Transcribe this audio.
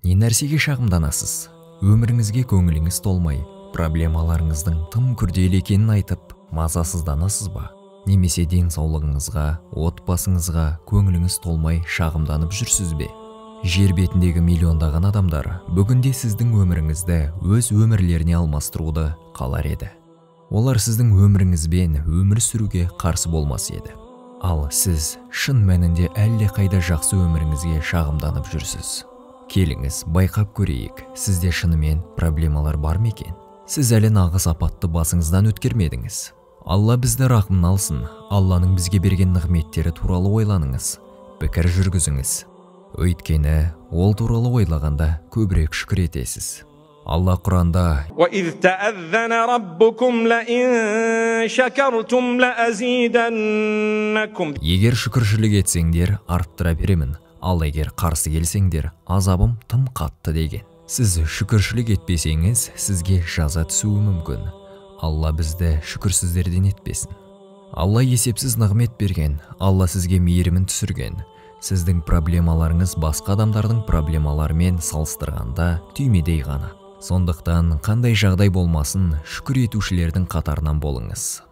Не нәрсеге шағымданасыз? Өміріңізге көңіліңіз толмай, проблемаларыңыздың тым күрделі екенін айтып, мазасызданасыз ба? Немесе денсаулығыңызға, отбасыңызға көңіліңіз толмай шағымданып жүрсіз бе? Жер бетіндегі миллиондаған адамдар бүгінде сіздің өміріңізді өз өмірлеріне алмастыруды қалар еді. Олар сіздің өміріңізбен өмір сүруге қарсы болмас еді. Ал сіз шын мәнінде әлдеқайда жақсы өміріңізге шағымданып жүрсіз. Келіңіз, байқап көрейік, сізде шынымен проблемалар бар ма екен? Сіз әлі нағыз апатты басыңыздан өткермедіңіз. Алла бізді рахымын алсын. Алланың бізге берген нығметтері туралы ойланыңыз, пікір жүргізіңіз. Өйткені ол туралы ойлағанда көбірек шүкір етесіз. Алла Құранда: وَإِذْ تَأَذَّنَ رَبُّكُمْ لَئِن شَكَرْتُمْ لَأَزِيدَنَّكُمْ. Егер шүкіршілік етсеңдер, арттыра беремін, ал егер қарсы келсеңдер, азабым тым қатты деген. Сіз шүкіршілік етпесеңіз, сізге жаза түсуі мүмкін. Алла бізді шүкірсіздерден етпесін. Алла есепсіз нығмет берген, Алла сізге мейірімін түсірген. Сіздің проблемаларыңыз басқа адамдардың проблемаларымен салыстырғанда түймедей ғана. Сондықтан қандай жағдай болмасын, шүкір етушілердің қатарынан болыңыз.